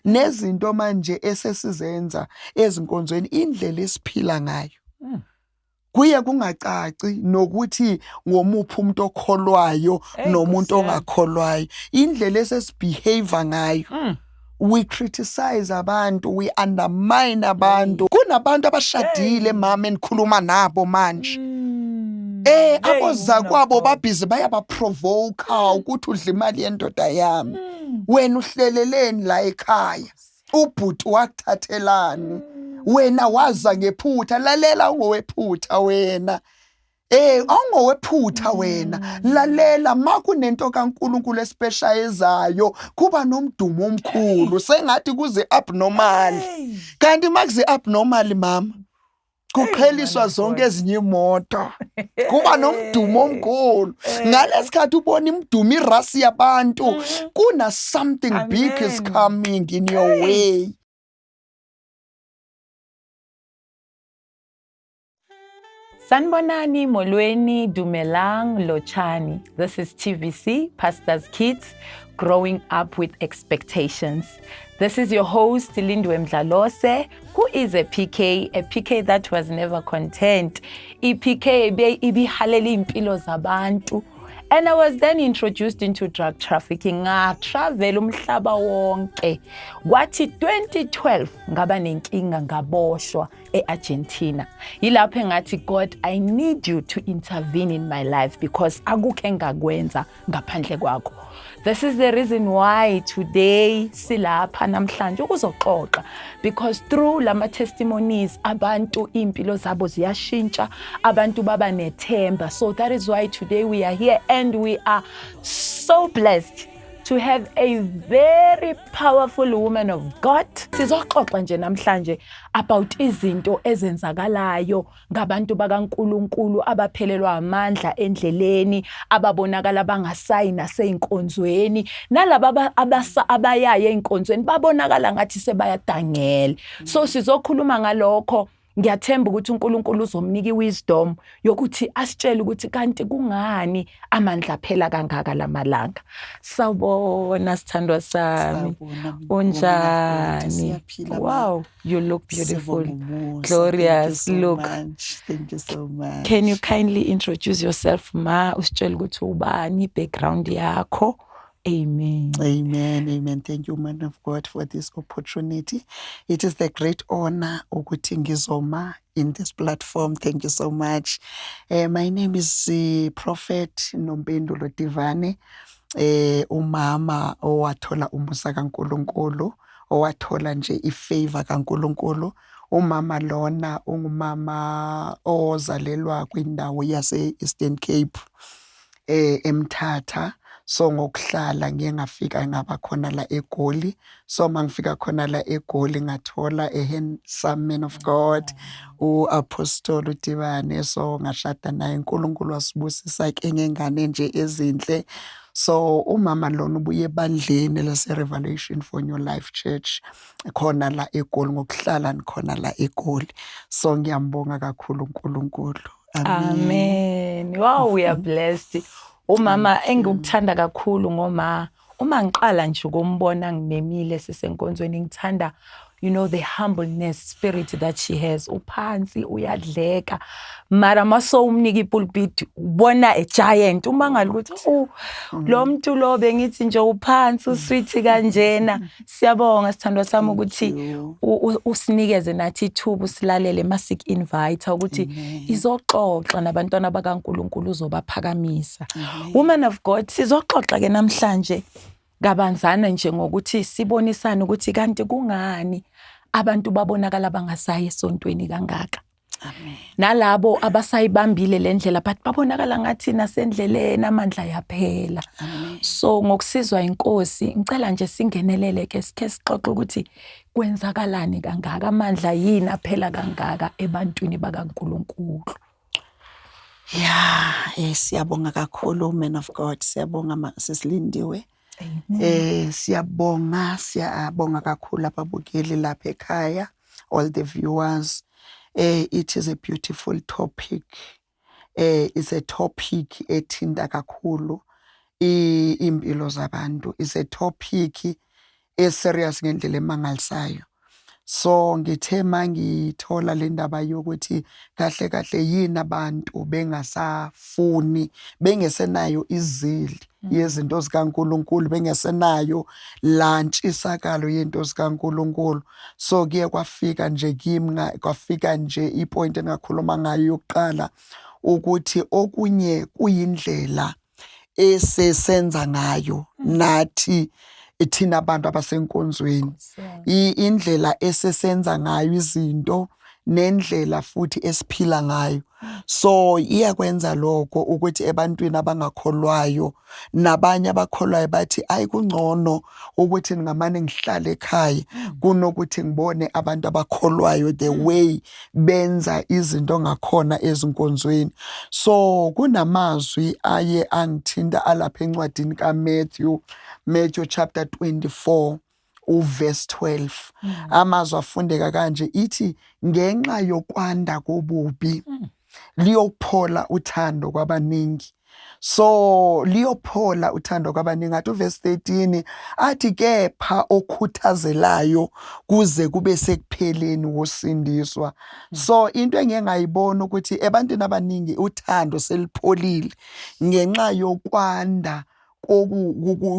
Nezinto manje esesizenza ezinkonzweni, indlela esiphila ngayo, kuye kungacaci nokuthi ngomuphi umuntu okholwayo Hey, nomuntu Nkosi yami. ongakholwayo, indlela esesibehave ngayo. We criticize abantu, we undermine abantu. Kunabantu abashadile, mama, enikhuluma nabo manje. Hey, Abozakwabo woman of God. babhizi bayabaprovoke ukuthi udla imali yendoda yami. Wena uhleleleni la ekhaya? Ubhuti wakuthathelani? Wena waza ngephutha, lalela, ungowephutha wena. Awungowephutha wena. Lalela, makunento kaNkuluNkulu especial ezayo, kuba nomdumo omkhulu, sengathi kuze abnormal. Hey. Kanti makuze abnormal, mama, kuqheliswa man of zonke God. ezinye imoto. Kuba nomdumo omkhulu. Ngalesikhathi ubona imdumo, irasi yabantu, kuna something big is Amen. coming in your way. Sanibonani, Molweni, Dumelang, Lotjhani. This is TVC, Pastor's Kids, Growing Up with Expectations. This is your host, Lindwe Mdlalose, who is a PK, a PK that was never content. I-PK ibihalela impilo zabantu. And I was then introduced into drug trafficking. Ngatravel umhlaba wonke. Kwathi 2012 ngaba nenkinga, ngaboshwa e-Argentina. Yilapho engathi, "God, I need you to intervene in my life because akukho engakwenza ngaphandle kwakho." This is the reason why today silapha namhlanje ukuzoxoxa, because through lama testimonies abantu impilo zabo ziyashintsha, abantu baba nethemba. So that is why today we are here and we are so blessed to have a very powerful woman of God. Sizoxoxa nje namhlanje about izinto ezenzakalayo ngabantu bakaNkuluNkulu abaphelelwa amandla endleleni, ababonakala bangasayi naseyinkonzweni, nalaba abasa abayaye einkonzweni babonakala ngathi sebayadangela. So sizokhuluma ngalokho. Ngiyathemba ukuthi uNkulunkulu uzomnika iwisdom yokuthi asitshele ukuthi kanti kungani amandla phela kangaka lamalanga. Sawubona, sithandwa sami. Sawubona, Unjani? Siyaphila, ma. Wow, you look beautiful. Sibonga umusa. Glorious Thank you so look. much. Thank you so much. Can you kindly introduce yourself, ma, usitshele ukuthi ubani, background yakho? Amen. Amen, amen. Thank you, man of God, for this opportunity. It is the great honor ukuthi ngizoma in this platform. Thank you so much. My name is Prophet Nompendulo Divane. Umama owathola umusa kaNkuluNkulu, owathola nje ifavor kaNkuluNkulu. Umama lona ungumama ozalelwa kwindawo yase Eastern Cape, eMthatha. So ngokuhlala ngiye ngafika ngaba khona la eGoli. So mangifika khona la eGoli ngathola a handsome man of God, uApostle uDibane. So ngashada naye, uNkulunkulu wasibusisa ke ngengane nje ezinhle. So umama lona ubuye ebandleni lase Revelation for New Life Church khona la eGoli, ngokuhlala khona la eGoli. So ngiyambonga kakhulu uNkulunkulu. Amen. Wow, we are blessed. Umama engikuthanda kakhulu ngoma, uma ngiqala nje ukumbona ngimemile sisenkonzweni, ngithanda the humbleness spirit that she has. Uphansi, uyadleka, mara maso umnika ipulpit ubona a giant. Umangala ukuthi, oh, lo muntu lo bengithi nje uphansi, usweet kanjena. Siyabonga, sithandwa sami, ukuthi usinikeze nathi ithuba usilalele masik invite ukuthi izoxoxa nabantwana bakaNkuluNkulu, uzobaphakamisa. Woman of God, sizoxoxa ke namhlanje kabanzana nje ngokuthi sibonisane ukuthi kanti kungani abantu babonakala bangasayi esontweni kangaka. Amen. Nalabo abasayibambile le ndlela but babonakala ngathi nasendleleni amandla yaphela. Amen. So ngokusizwa inkosi, ngicela nje singenelele ke, sikhe sixoxe ukuthi kwenzakalani kangaka, amandla yini aphela kangaka ebantwini bakaNkuluNkulu. Yeah, siyabonga kakhulu, man of God. Siyabonga, sisilindiwe. Amen. Siyabonga, siyabonga kakhulu ababukeli lapha ekhaya, all the viewers. It is a beautiful topic. It's a topic ethinta kakhulu impilo zabantu. It's a topic E-serious ngendlela emangalisayo. So ngithe mangithola le ndaba yokuthi kahle kahle yini abantu bengasafuni, bengesenayo i-zeal yezinto zikaNkulunkulu, bengesenayo la ntshisakalo yento zikaNkulunkulu. So kuye kwafika nje kimi, kwafika nje i-point engakhuluma ngayo yokuqala ukuthi okunye kuyindlela esesenza ngayo nathi thina abantu abasenkonzweni, indlela esesenza ngayo izinto nendlela futhi esiphila ngayo. So iyakwenza lokho ukuthi ebantwini abangakholwayo nabanye abakholwayo bathi, "Ayi, kungcono ukuthi ngingamane ngihlale ekhaya kunokuthi ngibone abantu abakholwayo the way benza izinto ngakhona ezinkonzweni." So kunamazwi aye angithinta alapha encwadini kaMatthew, Matthew chapter 24 uverse 12. Amazwi afundeka kanje, ithi, "Ngenxa yokwanda kobubi liyophola uthando kwabaningi." So liyophola uthando kwabaningi. Athi uverse 13, athi, "Kepha okhuthazelayo kuze kube sekupheleni wosindiswa." So into engeke ngayibona ukuthi ebantwini abaningi uthando selipholile ngenxa yokwanda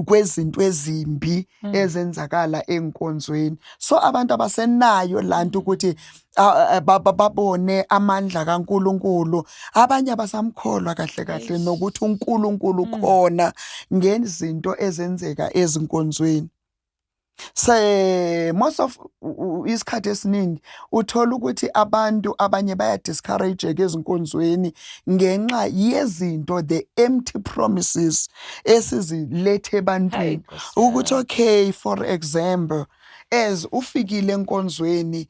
kwezinto ezimbi ezenzakala enkonzweni. So abantu abasenayo lanto ukuthi babone amandla kaNkuluNkulu. Abanye abasamkholwa kahle kahle nokuthi uNkulunkulu khona ngezinto ezenzeka ezinkonzweni. Se most of isikhathi esiningi uthola ukuthi abantu abanye baya discourage ezinkonzweni ngenxa yezinto, the empty promises esizilethe ebantwini. Nkosi. Ukuthi okay, for example, as ufikile enkonzweni,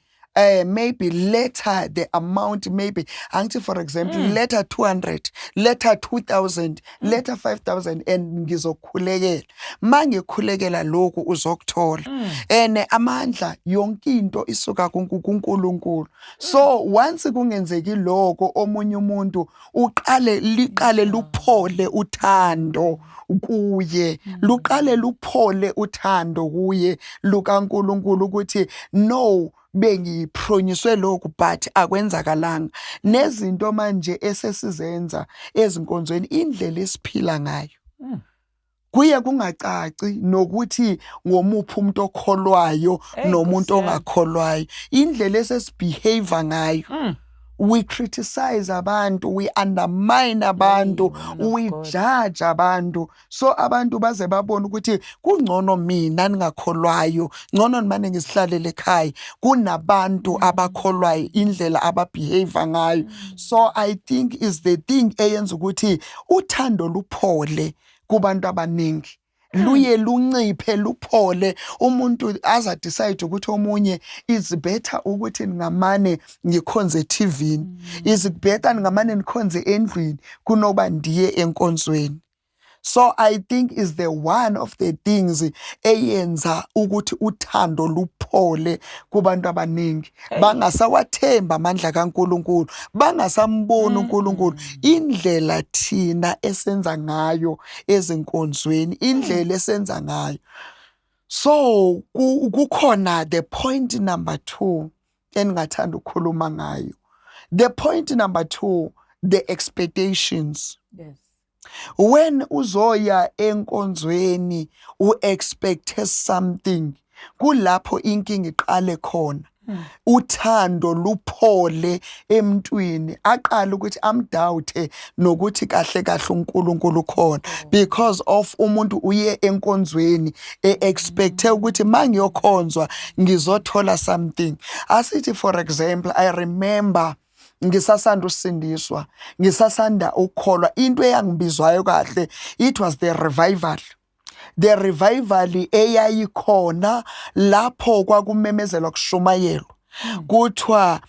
maybe later the amount, maybe angithi for example, later 200, later 2000, later 5000 and ngizokhulekela, mangikhulekela lokhu uzokuthola. And amandla, yonke into isuka kuNkulunkulu. So once kungenzeki lokho, omunye umuntu uqale liqale luphole uthando kuye, luqale luphole uthando kuye lukaNkulunkulu, ukuthi no, bengipromiswe lokhu but akwenzakalanga. Nezinto manje esesizenza ezinkonzweni, indlela esiphila ngayo, kuye kungacaci nokuthi ngomuphi umuntu okholwayo Hey, nomuntu Nkosi yami. ongakholwayo, indlela esesibehave ngayo. We criticize abantu, we undermine abantu, Man of we God. judge abantu. So abantu baze babone ukuthi kungcono mina ningakholwayo, ngcono nimane ngisihlalele ekhaya kunabantu abakholwayo, indlela ababehave ngayo. So I think is the thing eyenza ukuthi uthando luphole kubantu abaningi, luye lunciphe, luphole, umuntu aza decide ukuthi omunye is better ukuthi ningamane ngikhonze TV, is better ningamane nikhonze endlini kunoba ndiye enkonzweni. So I think is the one of the things eyenza ukuthi uthando luphole kubantu abaningi, bangasawathemba amandla kaNkuluNkulu, bangasamboni uNkulunkulu, indlela thina esenza ngayo ezinkonzweni, indlela esenza ngayo. So kukhona the point number 2 engingathanda ukukhuluma ngayo. The point number 2, the expectations. When uzoya enkonzweni u-expect something, kulapho inkinga iqale khona, uthando luphole emntwini, aqale ukuthi amdoubte nokuthi kahle kahle uNkulunkulu khona, because of umuntu uye enkonzweni e-expecte ukuthi mangiyokhonzwa ngizothola something. Asithi for example, I remember ngisasanda usindiswa, ngisasanda ukukholwa, into eyangibizwayo kahle, it was the revival, the revival eyayikhona lapho kwakumemezelwa, kushumayelwa, kuthiwa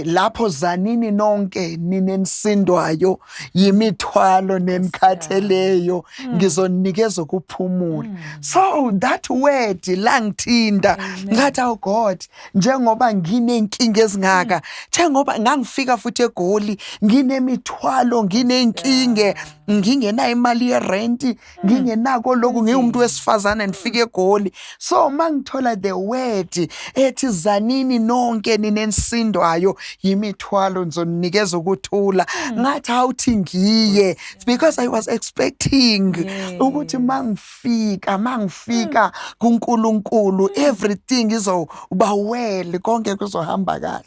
lapho, "Zanini nonke ninenisindwayo yimithwalo nenikhatheleyo, ngizonikeza ukuphumula." So that word langithinta, ngathi, "Oh God, njengoba nginenkinga ezingaka, njengoba ngangifika futhi eGoli nginemithwalo, nginenkinge." Ngingenayo imali yerent, ngingenako lokhu, ngiwumuntu wesifazane, ndifike eGoli. So mangithola the word ethi, "Zanini nonke ninenisindwayo yimithwalo, ngizonikeza ukuthula," ngathi, "Awuthi ngiye," because I was expecting ukuthi mangifika kuNkulunkulu, everything izoba well, konke kuzohamba kahle.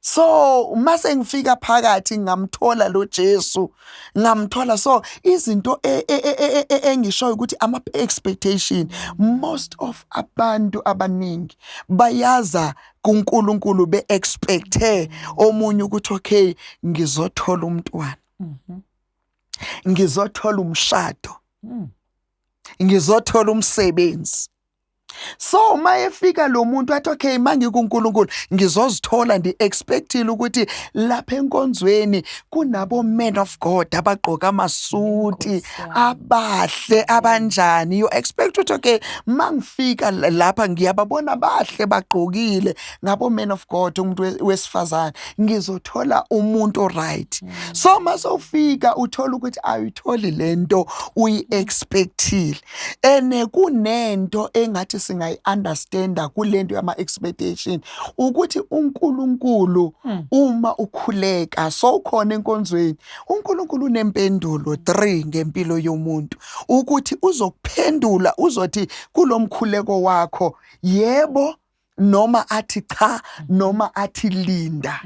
So mase ngifika phakathi, ngamthola lo Jesu, ngamthola. So izinto engishoyo ukuthi ama expectation, most of abantu abaningi bayaza kuNkulunkulu be-expecte omunye ukuthi, okay, ngizothola umntwana, ngizothola umshado, ngizothola umsebenzi. So mayefika lo muntu athi, "Okay, mangikuNkulunkulu ngizozithola," ndi-expectile ukuthi lapha enkonzweni kunabo men of God abagqoka amasuti, Nkosi yami. abahle abanjani. You expect ukuthi, okay, mangifika lapha ngiyababona bahle, bagqokile, ngabo men of God, umuntu wesifazane ngizothola umuntu right. So masofika uthola ukuthi ayitholi lento uyi-expectile. Ene kunento engathi singayi-understanda kulento yama-expectation, ukuthi uNkulunkulu, uma ukhuleka, sowukhona enkonzweni, uNkulunkulu unempendulo 3 ngempilo yomuntu, ukuthi uzokuphendula, uzothi kulomkhuleko wakho yebo, noma athi cha, noma athi linda.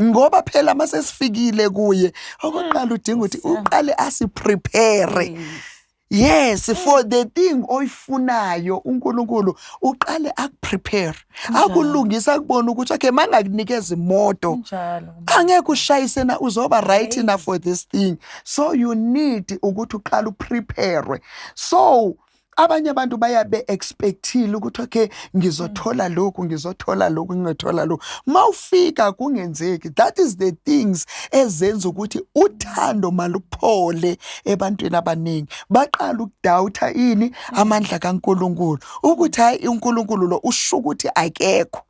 Ngoba phela mase sifikile kuye, okokuqala udinga ukuthi Nkosi yami. uqale asi-prepare. Yes, for the thing oyifunayo, uNkulunkulu uqale akuprepare, akulungisa, akubona ukuthi, okay, mangakunikeza imoto, angeke ushayise na, uzoba right na for this thing? So you need ukuthi uqale uprepare. So abanye abantu bayabe expectile ukuthi, okay, ngizothola lokhu, ngizothola lokhu, ngizothola lokhu, mawufika kungenzeki. That is the things ezenza ukuthi uthando maluphole ebantwini abaningi, baqala ukudoubta ini, amandla kaNkuluNkulu, ukuthi hayi, uNkulunkulu lo usho ukuthi akekho,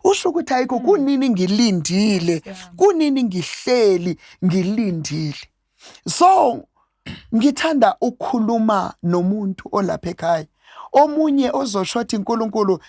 usho ukuthi ayikho, kunini ngilindile, kunini ngihleli ngilindile. So ngithanda ukukhuluma nomuntu olapha ekhaya, omunye ozosho athi, "uNkulunkulu,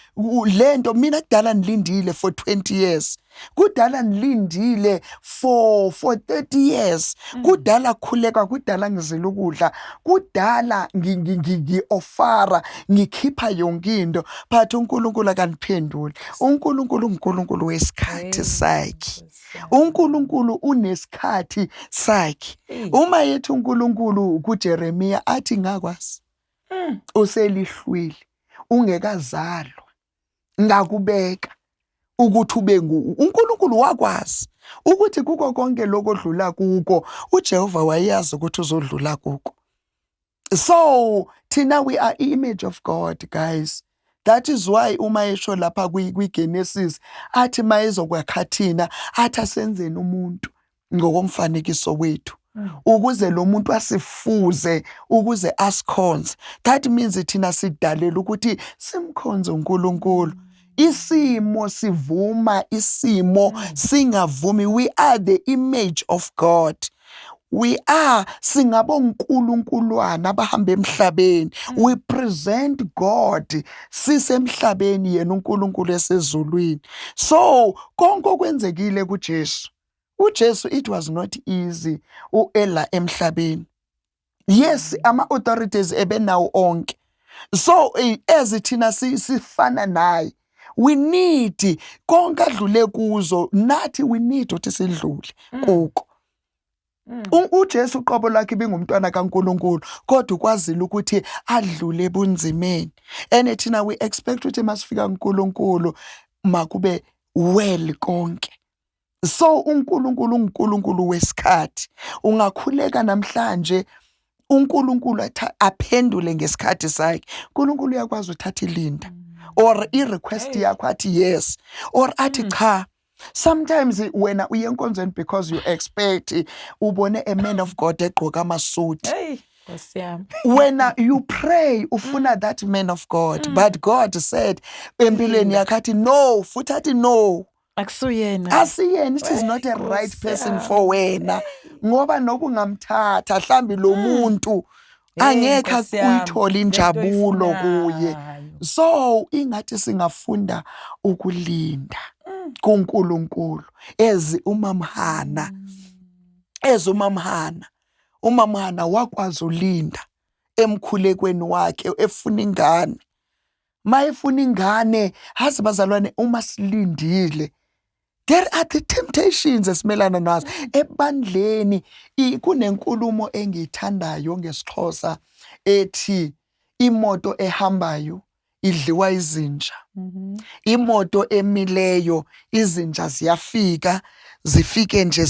lento mina kudala nilindile for 20 years, kudala nilindile for 30 years, kudala khuleka, kudala ngizila ukudla, kudala ngi-offera, ngikhipha yonke into, but uNkulunkulu akaniphenduli." UNkulunkulu uNkulunkulu wesikhathi sakhe. UNkulunkulu unesikhathi sakhe. Uma yethi uNkulunkulu kuJeremiya athi, "Ngakwazi uselihlwili, ungekazalwa ngakubeka ukuthi ube ngu." UNkulunkulu wakwazi ukuthi kuko konke lokho odlula kuko, uJehova wayazi ukuthi uzodlula kuko. So thina, we are image of God, guys. That is why uma esho lapha kwi-Genesis athi mayezokwakha thina, athi, "Asenzeni umuntu ngokomfanekiso wethu, ukuze lo muntu asifuze, ukuze asikhonze." That means thina sidalela ukuthi simkhonze uNkulunkulu, isimo sivuma, isimo singavumi. We are the image of God. We are singaboNkulunkulwana abahamba emhlabeni. We present God sisemhlabeni, yena uNkulunkulu esezulwini. So konke okwenzekile kuJesu, uJesu, it was not easy uela emhlabeni. Yes, ama authorities ebenawo onke. So as thina sifana naye, we need konke adlule kuzo, nathi we need ukuthi sidlule kuko. UJesu uqobo lwakhe bengumntwana kaNkuluNkulu, kodwa ukwazile ukuthi adlule ebunzimeni. And thina we expect ukuthi masifika kuNkulunkulu makube well konke. So uNkulunkulu uNkulunkulu wesikhathi. Ungakhuleka namhlanje, uNkulunkulu aphendule ngesikhathi sakhe. uNkulunkulu uyakwazi uthatha ilinda or i-request yakho, athi yes or athi cha. Sometimes wena uye enkonzweni because you expect ubone a man of God egqoka amasuti. Hey, Nkosi yami. Wena you pray ufuna that man of God, but God said empilweni yakhe athi no, futhi athi no. Akusuyena. Asiyena. It is not a right person for wena, ngoba noba ungamthatha mhlambi lo muntu angekhe Nkosi yami, uyithole lento injabulo kuye. oyifunayo. So ingathi singafunda ukulinda kuNkulunkulu ezi umamhana, ezi umamhana. Umamhana wakwazi ulinda emkhulekweni wakhe efuna ingane. Mayefuna ingane, hazi bazalwane, uma silindile, there are the temptations esimelana nazo ebandleni. Kunenkulumo engiyithandayo ngesiXhosa ethi imoto ehambayo idliwa izinja, imoto emileyo izinja ziyafika, zifike nje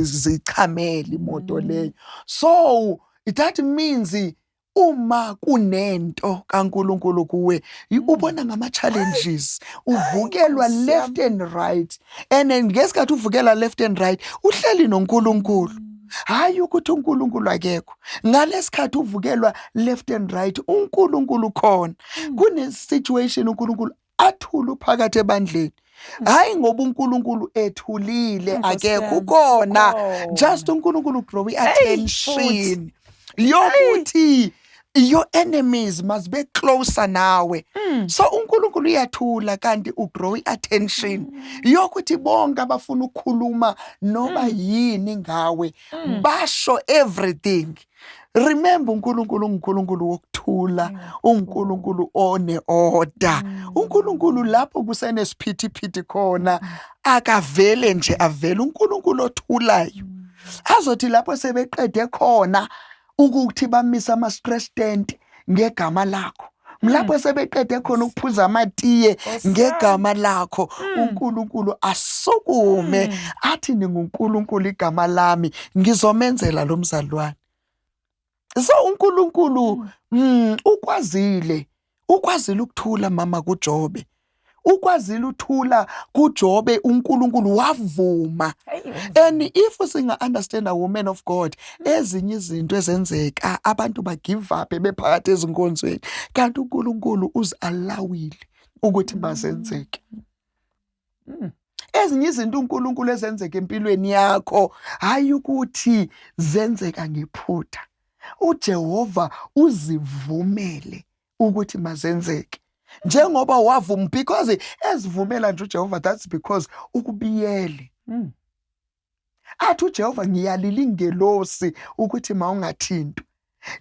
zichamele imoto leyo. So that means uma kunento kaNkuluNkulu kuwe, ubona ngama challenges, uvukelwa Nkosi yami. left and right. And then ngesikhathi uvukela left and right, uhleli noNkulunkulu. Hayi ukuthi uNkulunkulu akekho. Ngalesikhathi uvukelwa left and right, uNkulunkulu khona. Kune situation uNkulunkulu athula phakathi ebandleni, hayi ngoba uNkulunkulu ethulile, Nkosi akekho, yami, ukhona. ukhona. Just uNkulunkulu draw futhi. i-attention yokuthi your enemies must be closer nawe. So uNkulunkulu uyathula kanti udraw i-attention yokuthi bonke abafuna ukukhuluma noma yini ngawe basho everything. Remember, uNkulunkulu unguNkulunkulu wokuthula, uNkulunkulu one order. uNkulunkulu lapho kusenesiphithiphithi khona akavele nje avele. uNkulunkulu othulayo azothi lapho sebeqede khona ukuthi bamise ama-stress tent ngegama lakho, lapho sebeqede khona ukuphuza amatiye Nkosi ngegama lakho, uNkulunkulu asukume athi, "NinguNkulunkulu igama lami, ngizomenzela lo mzalwane." So uNkulunkulu ukwazile ukuthula, mama, kuJobe. Ukwazile uthula kuJobe, uNkulunkulu wavuma. And if singa understand, a woman of God, ezinye izinto ezenzeka, abantu ba give up bephakathi ezinkonzweni, kanti uNkulunkulu uzi-allowile ukuthi mazenzeke. Ezinye izinto uNkulunkulu ezenzeka empilweni yakho, hayi ukuthi zenzeka ngephutha, uJehova uzivumele ukuthi mazenzeke njengoba wavuma, because ezivumela nje uJehova, that's because ukubiyele. Athi uJehova, "Ngiyalila ingelosi ukuthi mawungathintwa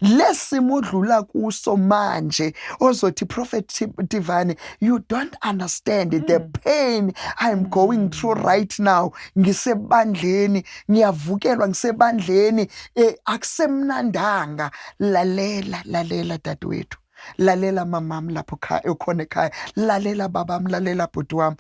lesimo odlula kuso manje." Ozothi, "Prophet Tivani, you don't understand the pain I'm going through right now. Ngisebandleni ngiyavukelwa, ngisebandleni akusemnandanga." Lalela, lalela dadewethu, lalela mamam lapho ekhaya, ukhona ekhaya, lalela babam, lalela bhuti wami.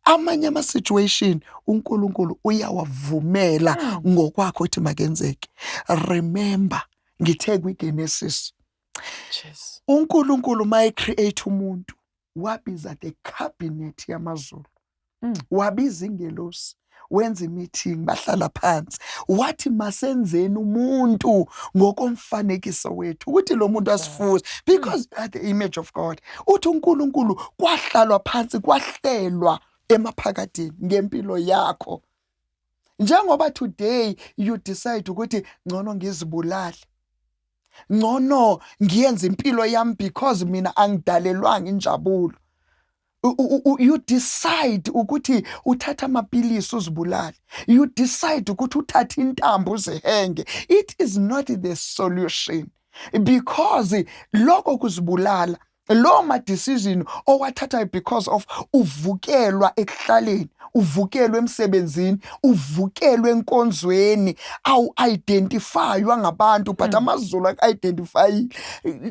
Amanye ama-situation uNkulunkulu uyawavumela ngokwakho ukuthi makenzeke. Remember, ngithe kwiGenesis, Jesu. uNkulunkulu maye-create umuntu wabiza the cabinet yamazulu. Wabiza ingelosi, wenza imeeting, bahlala phansi, wathi, "Masenzeni umuntu ngokomfanekiso wethu, ukuthi lo muntu asifuze," because you are the image of God. Uthi uNkulunkulu kwahlalwa phansi, kwahlelwa emaphakadeni ngempilo yakho. Njengoba today you decide ukuthi ngcono ngizibulale, ngcono ngiyenze impilo yami because mina angidalelwanga injabulo, you decide ukuthi uthatha amapilisi uzibulale, you decide ukuthi uthathe intambo uzihenge, it is not the solution, because lokho kuzibulala, lo ma decision owathathayo because of uvukelwa ekuhlaleni, uvukelwe emsebenzini, uvukelwe enkonzweni, awu-identifywa ngabantu, but amazulu aku-identifyile.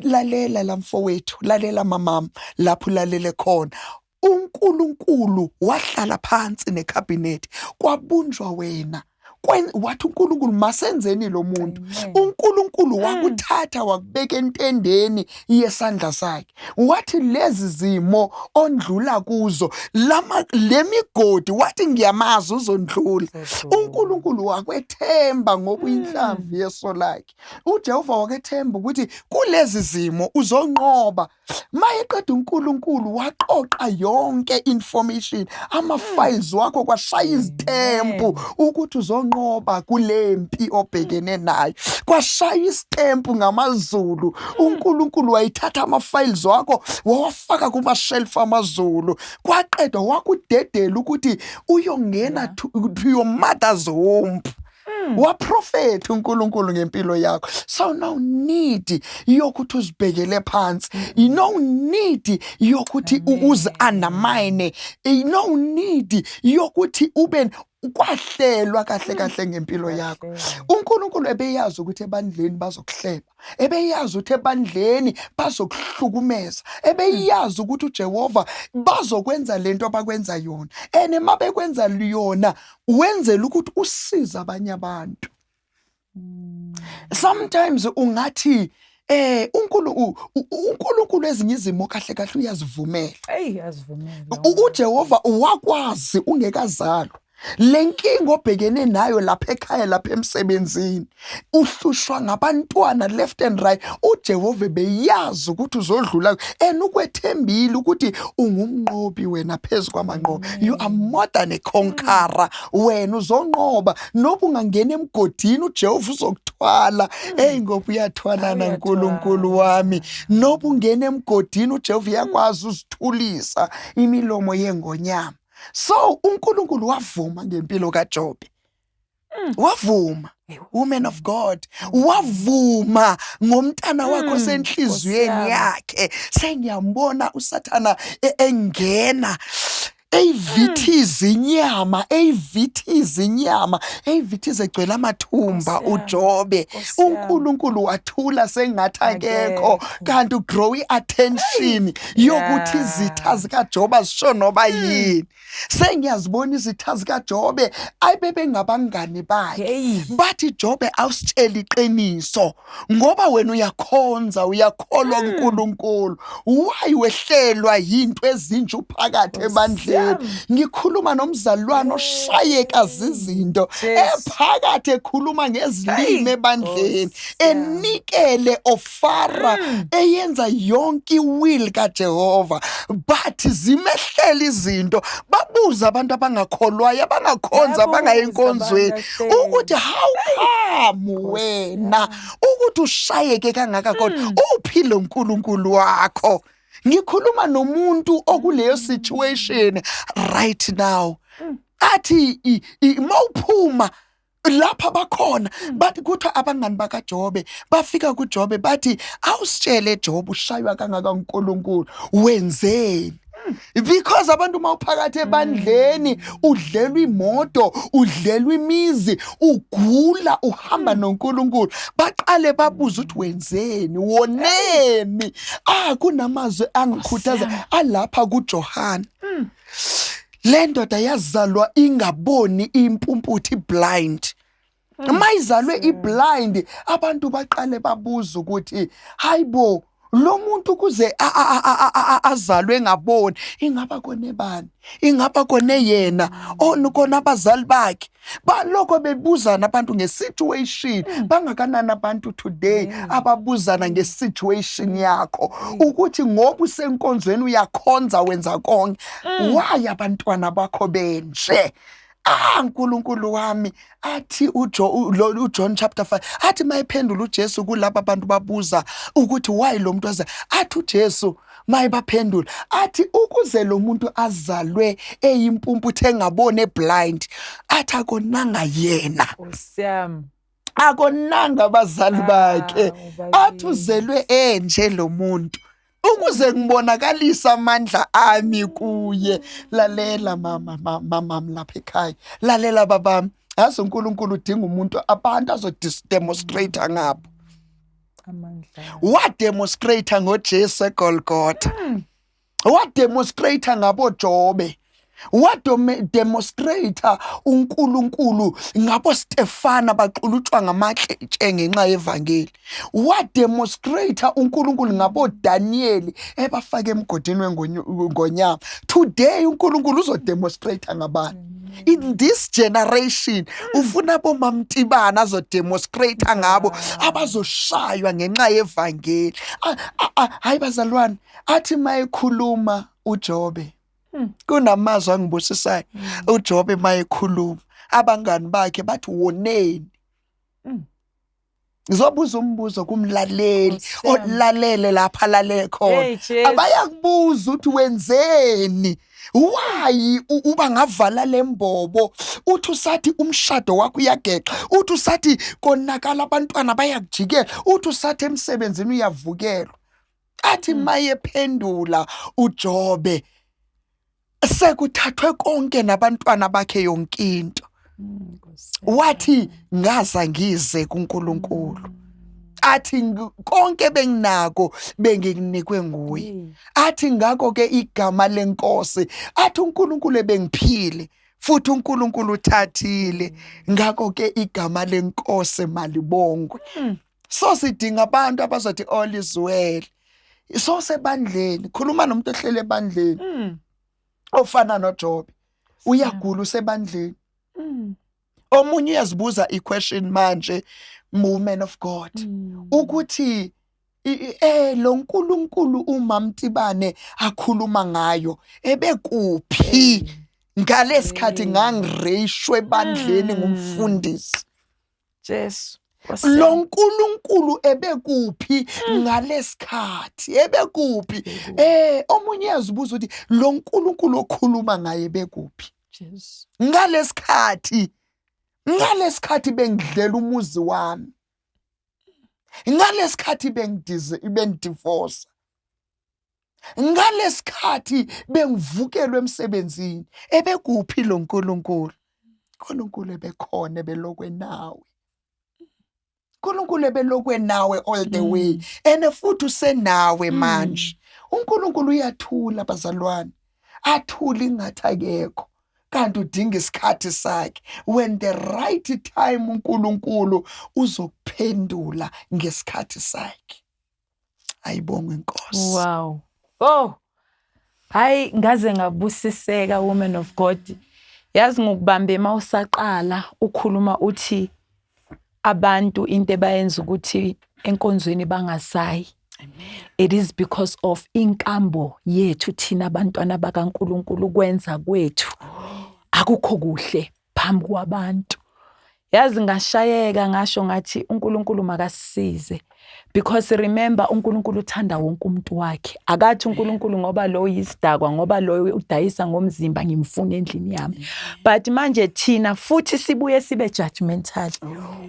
Lalela la mfowethu, lalela mamam lapho ulalele khona. uNkulunkulu wahlala phansi necabinet, kwabunjwa wena. Wathi uNkulunkulu, masenzeni lo muntu. UNkulunkulu wakuthatha wakubeka entendeni yesandla sakhe, wathi lezi zimo ondlula kuzo, lama lemigodi, wathi ngiyamazi uzondlula. UNkulunkulu wakwethemba ngoba uyinhlamvu yeso lakhe. UJehova wakwethemba ukuthi kulezi zimo uzonqoba. Mayeqeda uNkulunkulu waqoqa yonke information, ama-files wakho, kwashaya izitempu ukuthi uzonqoba kule mpi obhekene nayo. Kwashaya isitempu ngamazulu. UNkulunkulu wayithatha ama-files wakho wawafaka kuma-shelf amazulu. Kwaqedwa, wakudedela ukuthi uyongena to your mother's womb. Waprofetha uNkulunkulu ngempilo yakho, so no need yokuthi uzibhekele phansi, no need yokuthi uzi undermine, no need yokuthi ube kwahlelwa kahle kahle ngempilo yakho. UNkulunkulu ebeyazi ukuthi ebandleni bazokuhleba, ebeyazi ukuthi ebandleni bazokuhlukumeza, ebeyazi ukuthi uJehova bazokwenza lento abakwenza yona, and mabekwenza yona wenzela ukuthi usize abanye abantu. Sometimes ungathi uNkulunkulu ezinye izimo kahle kahle uyazivumela. Eyi, azivumela. UJehova wakwazi ungekazalwa le nkinga obhekene nayo lapha ekhaya, lapha emsebenzini, uhlushwa ngabantwana left and right. UJehova beyazi ukuthi uzodlula and ukwethembile ukuthi ungumnqobi wena phezu kwamanqobi. You are more than a conqueror. Wena uzonqoba noba ungangena emgodini, uJehova uzokuthwala. Hey, ngoba uyathwalana uNkulunkulu wami. Noba ungena emgodini, uJehova uyakwazi uzithulisa imilomo yengonyama. So uNkulunkulu wavuma ngempilo kaJobe, wavuma, woman of God, wavuma ngomntana wakho senhliziyweni Nkosi yami. yakhe. Sengiyambona uSathana engena eyivithiza inyama, eyivithiza inyama, eyivithiza egcwele amathumba. Nkosi yami, uJobe, Nkosi yami. uNkulunkulu wathula sengathi akekho, Akekho. kanti udraw i-attention yokuthi izitha zikaJobe azisho noba yini. Sengiyazibona izitha zikaJobe ayibebengabangani bakhe bathi, "Jobe, awusitsheli iqiniso ngoba wena uyakhonza, uyakholwa kuNkulunkulu. Why wehlelwa yinto ezinje uphakathi Nkosi ebandleni?" yami. Ngikhuluma nomzalwane oshayeka zizinto, Jesu. ephakathi ekhuluma ngezilimi ebandleni, Nkosi yami. enikele ofara, eyenza yonke iwill kaJehova, but zimehlela izinto. Babuza abantu abangakholwayo, abangakhonza, abangayi Bayabuza, enkonzweni, ba-understand. ukuthi how come wena ukuthi ushayeke kangaka, kodwa uphi lo nkulunkulu wakho? Ngikhuluma nomuntu okuleyo situation right now, athi mawuphuma lapha bakhona bathi, kuthiwa abangani bakaJobe bafika kuJobe bathi, "Awusitshele Jobe, ushaywa kangaka uNkulunkulu, wenzeni?" Because abantu, mawuphakathi ebandleni, udlelwa imoto, udlelwa imizi, ugula, uhamba noNkulunkulu, baqale babuze ukuthi wenzeni, woneni. Ah, kunamazwi angikhuthaza alapha kuJohane. Le ndoda yazalwa ingaboni, impumputhe, blind. Mayizalwe iblind, abantu baqale babuza ukuthi hayibo, lo muntu ukuze azalwe ngaboni, ingaba kone bani? Ingaba kone yena on kona abazali bakhe? Baloko bebuzana abantu ngesituation. Bangakanani abantu today ababuzana ngesituation yakho, ukuthi ngoba usenkonzweni, uyakhonza, wenza konke, why abantwana bakho benje? Ah, uNkulunkulu wami, athi uJohn chapter 5, athi mayephendula uJesu kulaba bantu babuza ukuthi why lo muntu aza, athi uJesu mayebaphendula athi ukuze lo muntu azalwe eyimpumputhe, engaboni, blind, athi akonanga yena, Nkosi yami. akonanga abazali bakhe, athi Ubabili. Uzelwe enje lo muntu ukuze ngibonakalise amandla ami kuye. Lalela mama, mama lapha ekhaya, lalela babami. Yazi uNkulunkulu udinga umuntu, abantu azodemonstrate ngabo. Amandla. Wademonstrate ngoJesu eGolgotha, wademonstrate ngaboJobe. Wademonstrate uNkulunkulu ngabo Stefana baxulutshwa ngamatshe ngenxa yevangeli. Wademonstrate uNkulunkulu ngabo Daniel ebafake emgodini wengonyama. Today uNkulunkulu uzodemonstrate ngabantu. In this generation ufuna bomamtibana azodemonstrate ngabo abazoshaywa ngenxa yevangeli. Hayi bazalwane, athi mayekhuluma uJobe, kunamazwi angibusisayo. UJobe mayekhuluma, abangani bakhe bathi woneni. Ngizobuza umbuzo kumlaleli Nkosi yami. olalele lapha alale khona. Hey, Jesu. Abayakubuza ukuthi wenzeni, why uba ngavala lembobo, uthi usathi umshado wakho uyageqa, uthi usathi konakala abantwana bayakujikela, uthi usathi emsebenzini uyavukelwa. Athi mayephendula uJobe, sekuthathwe konke nabantwana bakhe yonke into, wathi ngaza ngize kuNkulunkulu, athi konke benginako bengikunikwe nguye. Athi ngakho ke igama lenkosi, athi uNkulunkulu ebengiphile futhi uNkulunkulu uthathile, ngakho ke igama lenkosi malibongwe. So sidinga abantu abazothi all is well. So sebandleni, khuluma nomuntu ohlele ebandleni ofana noJobe, uyagula, usebandleni. Omunye uyazibuza i-question manje, woman of God, ukuthi lo nkulunkulu uMamtibane akhuluma ngayo ebekuphi ngalesikhathi ngangireyishwe ebandleni ngumfundisi? Jesu. Lo nkulunkulu ebekuphi ngalesikhathi, ebekuphi? Omunye uyazibuza ukuthi lo nkulunkulu okhuluma ngaye ebekuphi Jesu. ngalesikhathi bengidlela umuzi wami, ngalesikhathi bengidize bengidivorce, ngalesikhathi bengivukelwe emsebenzini, ebekuphi lo nkulunkulu? uNkulunkulu ebekhona, ebelokwe nawe. uNkulunkulu ebelokwe nawe all the way, and futhi usenawe manje. uNkulunkulu uyathula bazalwane, athule ingathi akekho, kanti udinga isikhathi sakhe. When the right time, uNkulunkulu uzokuphendula ngesikhathi sakhe. Ayibongwe inkosi. Wow. Oh. Hayi, ngaze ngabusiseka, woman of God. Yazi ngokubambe mawusaqala ukhuluma uthi abantu into ebayenza ukuthi enkonzweni bangasayi. It is because of inkambo yethu thina abantwana bakaNkulunkulu, kwenza kwethu akukho kuhle phambi kwabantu. Yazi ngashayeka, ngasho ngathi uNkulunkulu makasisize, because remember, uNkulunkulu uthanda wonke umuntu wakhe. Akathi uNkulunkulu ngoba lo yisidakwa, ngoba lo udayisa ngomzimba, ngimfuna endlini yami. But manje thina futhi sibuye sibe judgmental.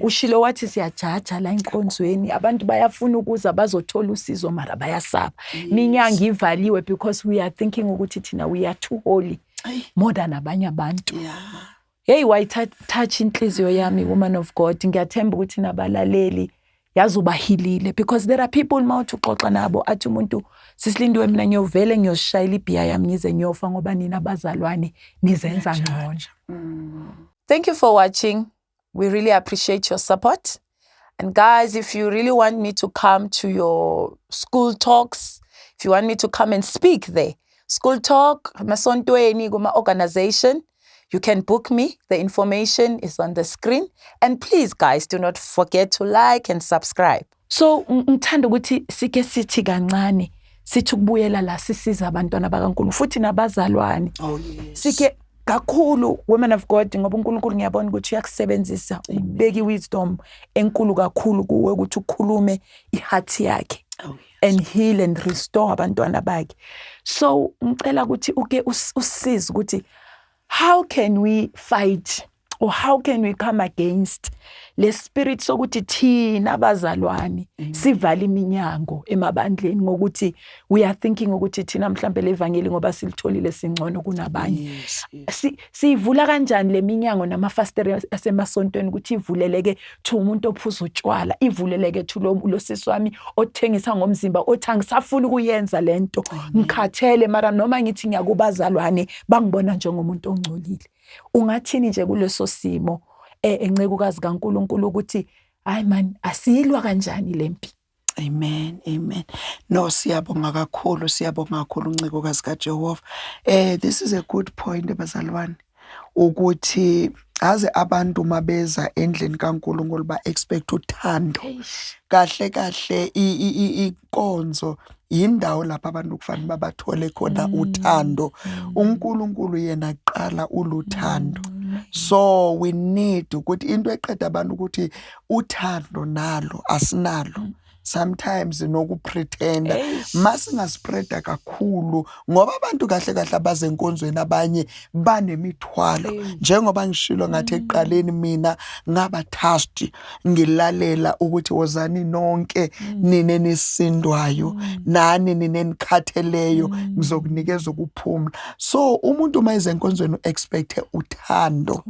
Ushilo wathi siyajaja la enkonzweni, abantu bayafuna ukuza bazothola usizo mara bayasaba. Minyango ivaliwe because we are thinking ukuthi thina we are too holy more than abanye abantu. Hey, wayitouch inhliziyo yami, woman of God. Ngiyathemba ukuthi nabalaleli yazi ubahilile, because there are people mawuthi uxoxa nabo, athi umuntu, "Sisilindiwe, mina ngiyovele ngiyoshayela ibhiya yami ngize ngiyofa ngoba nina abazalwane nizenza ngcono." Thank you for watching. We really appreciate your support. And guys, if you really want me to come to your school talks, if you want me to come and speak there, school talk, emasontweni, kuma organization, you can book me. The information is on the screen. And please, guys, do not forget to like and subscribe. So ngithanda ukuthi sike sithi kancane sithi ukubuyela la sisiza abantwana bakaNkulunkulu futhi nabazalwane. Oh yes. Sike kakhulu, women of God, ngoba uNkulunkulu ngiyabona ukuthi uyakusebenzisa, ubeka iwisdom enkulu kakhulu kuwe ukuthi ukhulume iheart yakhe and heal and restore abantwana bakhe. So ngicela ukuthi uke usisize ukuthi how can we fight Or how can we come against le spirit sokuthi thina abazalwane sivala iminyango emabandleni ngokuthi we are thinking ukuthi thina mhlambe levangeli ngoba silitholile singcono kunabanye? Siyivula kanjani le minyango namafasitela asemasontweni ukuthi ivuleleke to umuntu ophuza utshwala, ivuleleke to lo sisi wami othengisa ngomzimba, othi angisafuni ukuyenza lento, ngikhathele, mara noma ngithi ngiyakubazalwane bangibona njengomuntu ongcolile? Ungathini nje kuleso simo, encekukazi kaNkuluNkulu, ukuthi hayi man, asiyilwa kanjani lempi? Amen, amen. No, siyabonga kakhulu, siyabonga kakhulu, ncekukazi kaJehova. This is a good point, bazalwane, ukuthi aze abantu mabeza endlini kaNkuluNkulu ba expect uthando. Kahle kahle inkonzo indawo lapha abantu kufanele babathole khona uthando. UNkulunkulu yena kuqala uluthando. So we need ukuthi into eqeda abantu ukuthi uthando nalo asinalo. Sometimes nokupretenda masingaspreada kakhulu, ngoba abantu kahle kahle abazenkonzweni abanye banemithwalo. Njengoba ngishilo ngathi ekuqaleni, mina ngaba touched ngilalela ukuthi wozani nonke nine nisindwayo nani nine nikhatheleyo, ngizokunikeza ukuphumula. So umuntu uma eze enkonzweni expect uthando.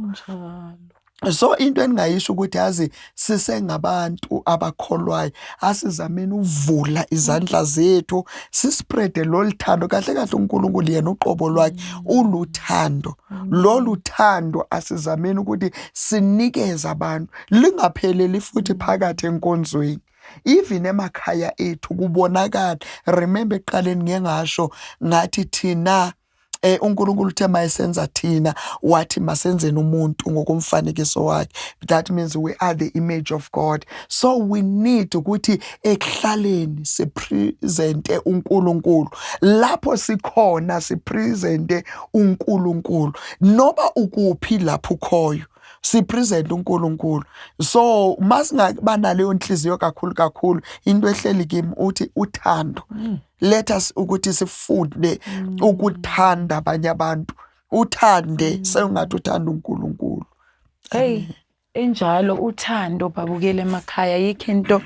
So into engingayisho ukuthi yazi sisengabantu abakholwayo, asizameni uvula izandla zethu, sispreade lolu thando. Kahle kahle uNkulunkulu yena uqobo lwakhe uluthando. Lolu thando asizameni ukuthi sinikeze abantu, lingapheleli futhi phakathi enkonzweni, even emakhaya ethu kubonakala. Remember, ekuqaleni ngike ngasho ngathi thina uNkulunkulu uthe mayesenza thina wathi masenzeni umuntu ngokomfanekiso wakhe. That means we are the image of God, so we need ukuthi ekuhlaleni sipresente uNkulunkulu lapho sikhona, sipresente uNkulunkulu noba ukuphi lapho ukhoyo, sipresent uNkulunkulu. So masingaba naleyo nhliziyo kakhulu kakhulu, into ehleli kimi uthi uthando. Let us ukuthi sifunde ukuthanda abanye abantu, uthande sewungathi uthanda uNkulunkulu. Hey, injalo uthando, babukele emakhaya, yikho into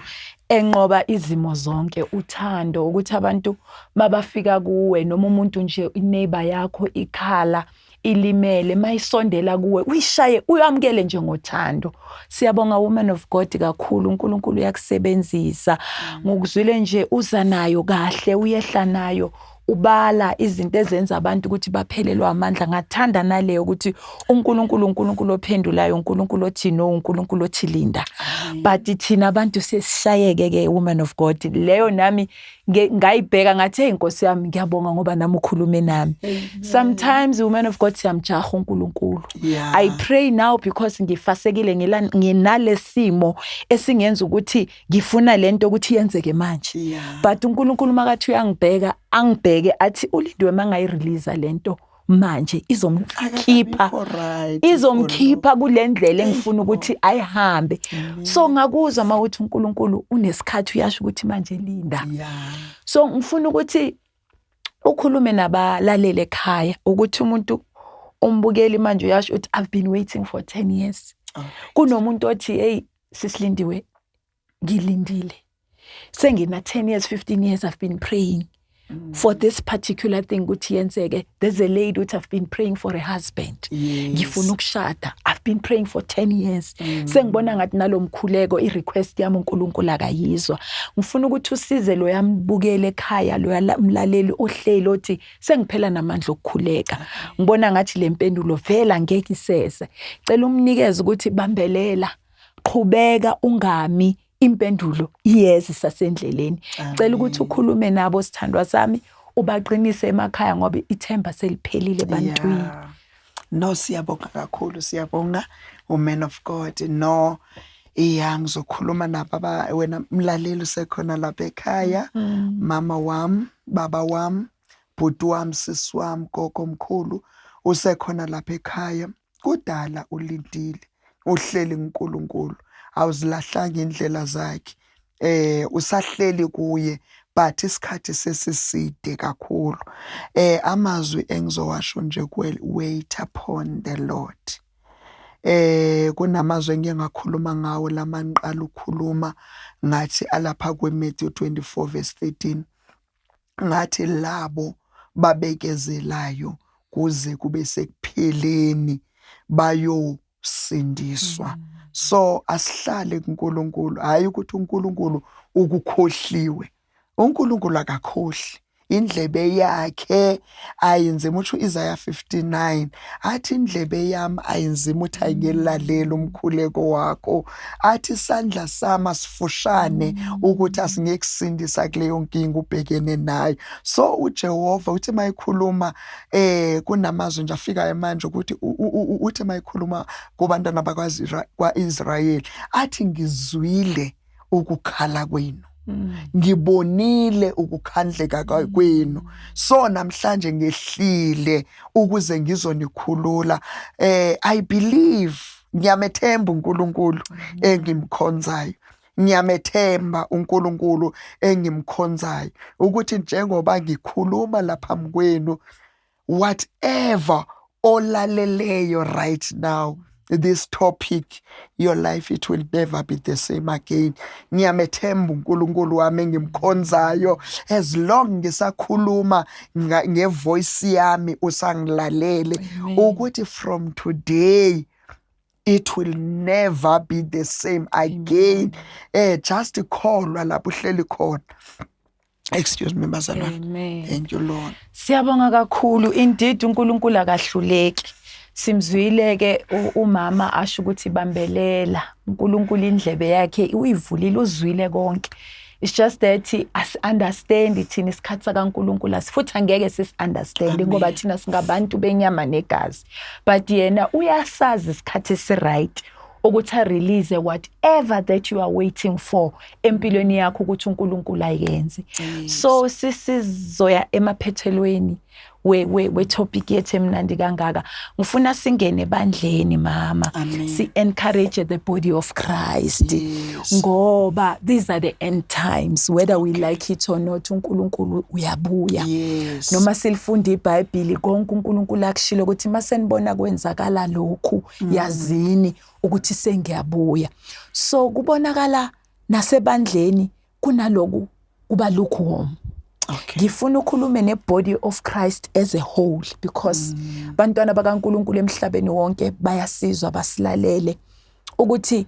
enqoba izimo zonke, uthando, ukuthi abantu mabafika kuwe noma umuntu nje, ineighbor yakho ikhala ilimele, mayisondela kuwe uyishaye, uyamukele nje ngothando. Siyabonga, woman of God, kakhulu. uNkulunkulu uyakusebenzisa ngokuzwile nje, uza nayo kahle, uyehla nayo, ubala izinto ezenza abantu ukuthi baphelelwe amandla. Ngathanda naleyo ukuthi uNkulunkulu, uNkulunkulu ophendulayo, uNkulunkulu othi no, uNkulunkulu othi linda, but thina abantu sesishayeke ke. Woman of God, leyo nami ngayibheka ngathi, hey Nkosi yami, ngiyabonga ngoba nami ukhulume nami. Sometimes, woman of God, siyamjaha uNkulunkulu. I pray now because ngifasekile, nginale simo esingenza ukuthi ngifuna lento ukuthi yenzeke manje. But uNkulunkulu makathi uyangibheka, angibheke athi uLindiwe mangayirelease lento manje izomkhipha, Akabikho right. Izomkhipha kule ndlela engifuna ukuthi ayihambe. So ngakuzwa mawuthi uNkulunkulu unesikhathi, uyasho ukuthi manje linda. So ngifuna ukuthi ukhulume nabalaleli ekhaya, ukuthi umuntu umbukeli manje uyasho ukuthi I've been waiting for 10 years. Kunomuntu othi, hey sisiLindiwe, ngilindile sengina 10 years, 15 years, I've been praying for this particular thing ukuthi yenzeke. There's a lady uthi, I've been praying for a husband. Ngifuna ukushada, I've been praying for 10 years, sengibona ngathi nalomkhuleko, i-request yami uNkulunkulu akayizwa. Ngifuna ukuthi usize lo yambukele ekhaya, lo mlaleli ohleli othi sengiphela namandla okukhuleka, ngibona ngathi le mpendulo vela ngeke isese. Cela umnikeze ukuthi bambelela, qhubeka, ungami, impendulo iyeza, isasendleleni. Cela ukuthi ukhulume nabo, sithandwa sami, ubaqinise emakhaya ngoba ithemba seliphelile ebantwini. Yeah. No, siyabonga kakhulu, siyabonga, woman of God. No, iya, ngizokhuluma nabo wena mlaleli usekhona lapha ekhaya, mama wami, baba wami, bhuti wami, sisi wami, gogo, mkhulu usekhona lapha ekhaya. Kudala ulindile, uhleli uNkulunkulu, awuzilahlanga indlela zakhe. Usahleli kuye, but isikhathi sesiside kakhulu. Amazwi engizowasho nje kuwe, wait upon the Lord. Kunamazwi engike ngakhuluma ngawo lama ngiqala ukukhuluma, ngathi alapha kweMatthew 24 verse 13, ngathi labo babekezelayo kuze kube sekupheleni bayosindiswa. So asihlale kuNkulunkulu, hayi ukuthi uNkulunkulu ukukhohliwe. UNkulunkulu akakhohli, indlebe yakhe ayinzima. Utsho Isaiah 59, athi indlebe yami ayinzima ukuthi ayingelaleli umkhuleko wakho, athi isandla sami asifushane ukuthi asingekusindisa kuleyo nkinga ubhekene nayo. So uJehova uthi mayikhuluma, kunamazwi nje afikayo manje ukuthi uthi mayikhuluma kubantwana bakwaIsrayeli, athi ngizwile ukukhala kwenu, ngibonile ukukhandleka kwenu, so namhlanje ngehlile ukuze ngizonikhulula. I believe, ngiyamethemba uNkulunkulu engimkhonzayo, ngiyamethemba uNkulunkulu engimkhonzayo ukuthi njengoba ngikhuluma lapha kwenu, whatever olaleleyo right now this topic, your life, it will never be the same again. Ngiyamethemba uNkulunkulu wami engimkhonzayo. As long ngisakhuluma ngevoice yami, usangilalele, ukuthi from today it will never be the same again. Just kholwa lapho uhleli khona. Excuse me, bazalwane. Amen. Thank you, Lord. Siyabonga kakhulu. Indeed, uNkulunkulu akahluleki. Simzwile ke umama asho ukuthi bambelela. uNkulunkulu indlebe yakhe uyivulile, uzwile konke. It's just that as understand thina isikhathi sakaNkulunkulu asifuthi angeke sis understand ngoba thina singabantu benyama negazi. But yena uyasazi isikhathi esi right ukuthi a release whatever that you are waiting for empilweni yakho ukuthi uNkulunkulu ayenze. So sisizoya emaphethelweni we topic yethu emnandi kangaka. Ngifuna singene ebandleni, mama. Amen. Si encourage the body of Christ. Ngoba these are the end times, whether we like it or not, uNkulunkulu uyabuya. Noma silifunda iBhayibheli konke uNkulunkulu akushilo ukuthi masenibona kwenzakala lokhu, yazini ukuthi sengiyabuya. So kubonakala nasebandleni kunaloku kuba lukewarm. Ngifuna ukukhulume nebody of Christ as a whole because bantwana bakaNkulunkulu emhlabeni wonke bayasizwa, basilalele, ukuthi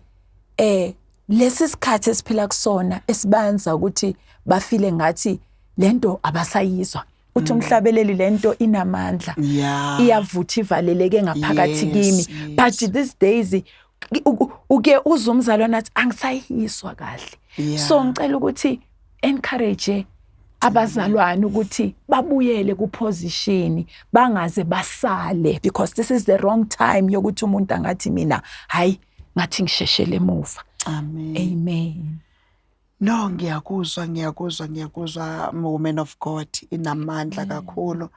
lesi sikhathi esiphila kusona esibanza ukuthi bafile ngathi lento abasayizwa. Uthi umhlabeleli, lento inamandla, iyavutha, ivaleleke ngaphakathi kimi. But these days uke uzwe umzalwane athi angisayiswa kahle. So ngicela ukuthi encourage abazalwane ukuthi babuyele kuposition, bangaze basale, because this is the wrong time yokuthi umuntu angathi mina hayi, ngathi ngisheshele emuva. Amen. Amen. No, ngiyakuzwa, ngiyakuzwa, ngiyakuzwa, woman of God, inamandla kakhulu.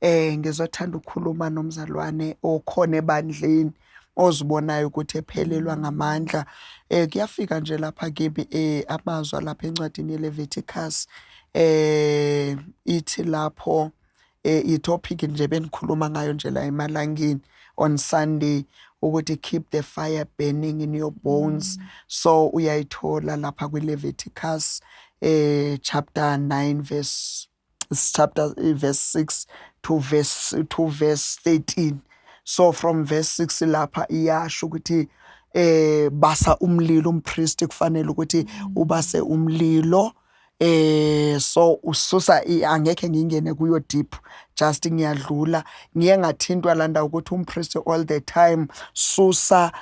Ngizothanda ukukhuluma nomzalwane okhona ebandleni ozibonayo ukuthi ephelelwa ngamandla. Kuyafika nje lapha kimi amazwi lapha encwadini yeLeviticus, ithi lapho i-topic nje benikhuluma ngayo nje la emalangeni on Sunday ukuthi keep the fire burning in your bones. So uyayithola lapha kwiLeviticus chapter 9 verse chapter verse 6 to verse 13. So from verse 6 lapha iyasho ukuthi basa umlilo, umpriest kufanele ukuthi ubase umlilo. So ususa angekhe ngingene kuyo deep, just ngiyadlula. Ngiye ngathintwa la ndawo ukuthi umpriest all the time susa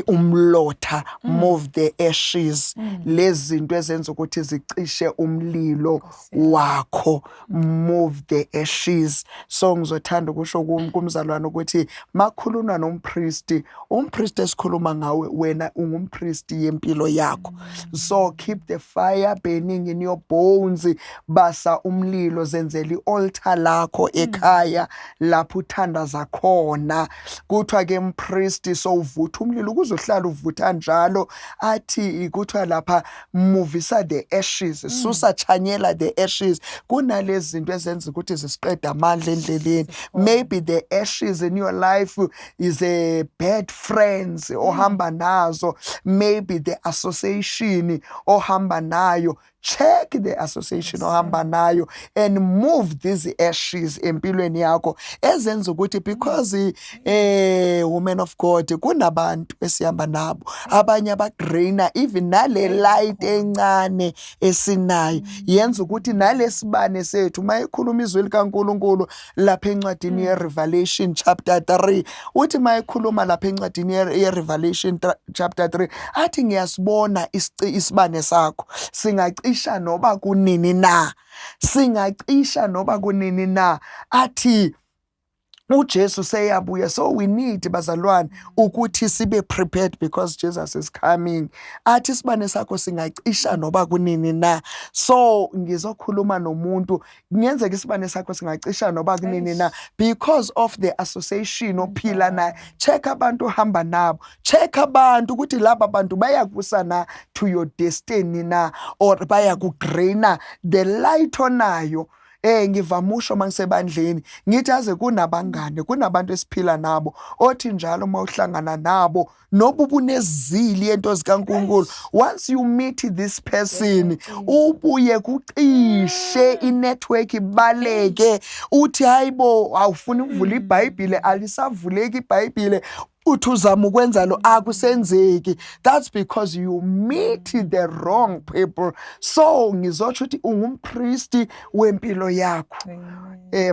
umlotha, move the ashes, lezi zinto ezenza ukuthi zicishe umlilo wakho, move the ashes. So ngizothanda ukusho kumzalwane ukuthi makhulunwa nompriest, umpriest esikhuluma ngawe wena ungumpriest yempilo yakho. So keep the fire burning in your bones, basa umlilo, zenzela i-altar lakho ekhaya lapho uthandaza khona. Kuthiwa ke mpriest, so uvutha umlilo. Ukuze uhlale uvutha njalo, athi kuthiwa lapha muvisa the ashes, susa, chanyela the ashes. Kunalezi zinto ezenza ukuthi zisiqeda amandla endleleni. Maybe the ashes in your life is a bad friends ohamba nazo, maybe the association ohamba nayo. Check the association ohamba nayo and move these ashes empilweni yakho ezenza ukuthi, because women of God, kunabantu esihamba nabo, abanye abadraina even nale light encane esinayo, yenza ukuthi nalesibane sethu. Mayikhuluma izwi likaNkuluNkulu lapha encwadini ye-Revelation chapter 3, uthi mayikhuluma lapha encwadini ye-Revelation chapter 3, athi ngiyasibona isibane sakho singacisha noba kunini na, singacisha noba kunini na. Athi uJesu seyabuya, so we need, bazalwane, ukuthi sibe prepared because Jesus is coming. Athi isibane sakho singacisha noba kunini na. So ngizokhuluma nomuntu, kungenzeka isibane sakho singacisha noba kunini na because of the association ophila nayo. Check abantu ohamba nabo, check abantu ukuthi laba bantu bayakusa na to your destiny na, or bayakudraina the light onayo. Ngivamusho mangisebandleni ngithi aze kunabangane, kunabantu esiphila nabo othi njalo mawuhlangana nabo, noba ubunezili yento zikaNkulunkulu, once you meet this person ubuye kucishe inetwork ibaleke, uthi hayibo, awufuni ukuvula iBhayibhile, alisavuleki iBhayibhile, uthi uzama ukwenza lo, akusenzeki. That's because you meet the wrong people. So ngizotsho ukuthi ungumpristi wempilo yakho.